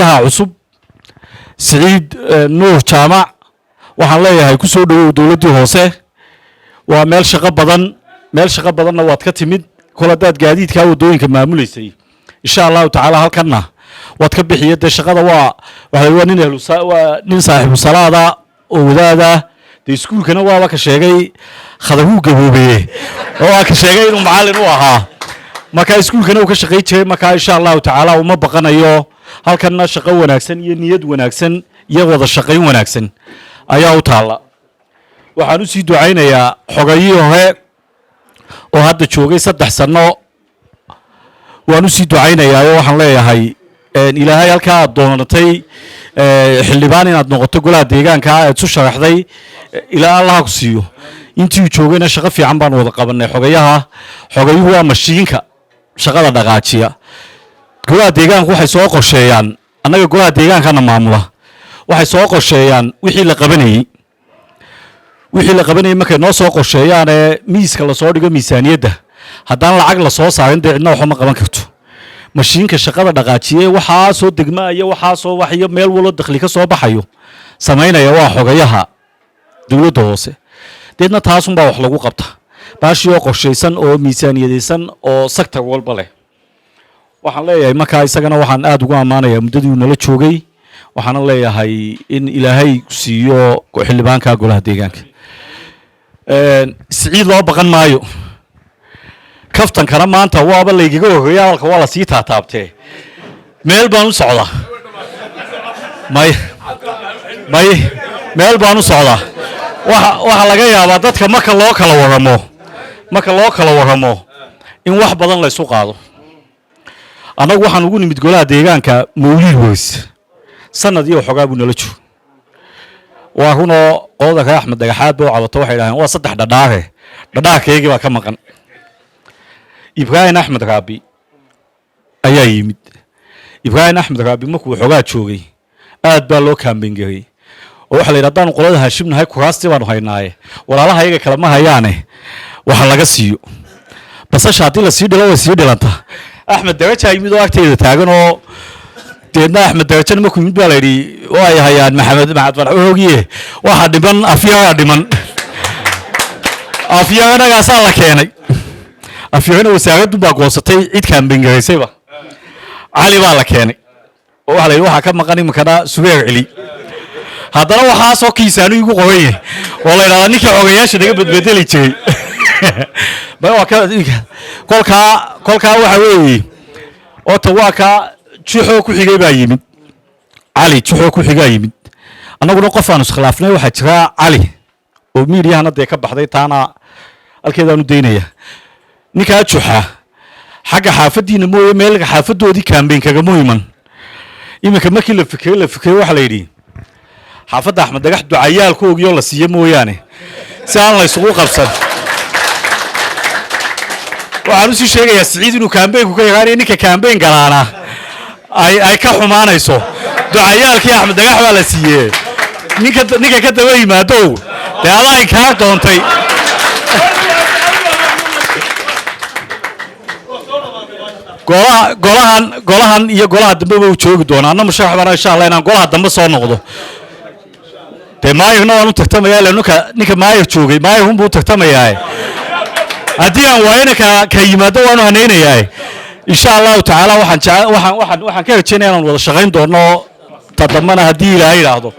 Xogayaha cusub Siciid Nuur Jaamac waxaan leeyahay, ku soo dhowow dowladdii hoose. Waa meel shaqo badan, meel shaqo badanna waad ka timid. Kol haddaad gaadiidkaa waddooyinka maamulaysay, insha Allahu tacaala halkanna waad ka bixiya. Dee shaqada waa waxa waa nin ahlu, waa nin saaxiibu salaada oo wadaada. Dee iskuulkana waaba ka sheegay, Khadar wuu gaboobeye, oo waa ka sheegay inuu macallin u ahaa. Marka iskuulkana uu ka shaqayn jiray. Marka insha Allahu tacaala uma baqanayo. Halkanna shaqo wanaagsan iyo niyad wanaagsan iyo wada shaqayn wanaagsan ayaa u taalla. Waxaan usii ducaynayaa xogayihii hore oo hadda joogay 3 sano. Waan usii ducaynayaa oo waxaan leeyahay, Ilaahay halkaa aad doonatay xildhibaan inaad noqoto golaha deegaanka aad isu sharaxday, ilaa Allaha ku siiyo. Intii uu joogayna shaqo fiican baan wada qabanay. Xogayaha, xogayuhu waa mashiinka shaqada dhaqaajiya. Golaha deegaanku waxay soo qorsheeyaan, annaga golaha deegaankana maamula, waxay soo qorsheeyaan wixii la qabanayey. Wixii la qabanayey markay noo soo qorsheeyaanee miiska lasoo dhigo miisaaniyadda, haddaan lacag lasoo saarin, dee cidna waxba ma qaban karto. Mashiinka shaqada dhaqaajiye, waxaa soo degmaaya, waxaa soo waxyo, meel waloo dakhli ka soo baxayo samaynaya, waa xogayaha dowladda hoose. Deedna taasunbaa wax lagu qabta, baashii oo qorshaysan oo miisaaniyadaysan oo sector walba leh. Waxaan leeyahay markaa isagana waxaan aada ugu ammaanayaa muddadii uu nala joogay. Waxaana leeyahay in Ilaahay siiyo xildhibaanka golaha deegaanka. Siciid loo baqan maayo. Kaftankana maanta waaba laygaga horreeya, hadalka waa lasii taataabtee. Meel baan u socdaa, may may, meel baan u socdaa. Waxa laga yaabaa dadka marka loo kala warramo in wax badan laysu qaado. Annagu waxaan ugu nimid golaha deegaanka Mawliid Weys, sanad iyo waxoogaa buu nala joogo. Waa runoo qolada kale Axmed Dhagaxaad ba u cabato, waxay idhahdeen waa saddex dhadhaare, dhadhaarkaygii baa ka maqan. Ibraahim Axmed Raabi ayaa yimid. Ibraahim Axmed Raabi markuu waxoogaa joogay, aad baa loo campaign garey oo waxaa la yidhi, haddaanu qolada Haashim nahay, kuraastii baanu haynaaye, walaalaha iyaga kale ma hayaane, waxa laga siiyo. Basasha haddii lasii dhilo, way sii dhilanta. Axmed Darajaa yimid oo agteyda taagan, oo deedna Axmed Darajana markuu yimid baa la yidhi, way hayaan Maxamed Farxoogiye, waxaa dhiman Afyaraa dhiman. Afyaranagaasaa la keenay. Afyarana wasaaraddu baa goosatay, cid campaign garaysayba. Cali baa la keenay oo waxaa la yidhi, waxaa ka maqan iminkana Subeer Celi. Haddana waxaasoo kiisaanu igu qoran yahay oo la yidhahdaa ninkii xogayaasha naga bedbedeli jiray. Kolkaa waxa weeye, ota waa kaa Juxoo ku xigay baa yimid. Cali Juxoo ku xigaa yimid. Annaguna qof aanu iskhilaafnay waxaa jira, Cali oo miidiyahana dee ka baxday, taana halkeedaanu daynaya. Ninkaa Juxa xagga xaafaddiina mooye, meel xaafadoodii campaign kagama iman. Iminka markii la fikiray, waxaa la yidhi xaafadda Axmed Dhagax ducayaalkoogii la siiyo mooyaane, si aan la isugu qabsan. Waxaan usii sheegayaa Siciid inuu campaignku ka yaqaanayo ninka campaign galaana ay ka xumaanayso. Ducayaalkii Axmed Dhagax baa la siiyee, ninka ka daba yimaadow, dee adaa inkaar doontay. Golahan iyo golaha dambeba uu joogi doonaa. Anna musharax bana, insha Allah, inaan golaha dambe soo noqdo. Dee maayirna waan u tartamayaa, ila ninka maayir joogay maayir unbuu u tartamayaa. Haddii aan waayona, ka yimaado waanu hanaynayaa, insha Allahu tacaala. Waxaan waxaan waxaan waxaan ka rajaynaya inaan wada shaqayn doono ta dambana, haddii Ilaahay yidhaahdo.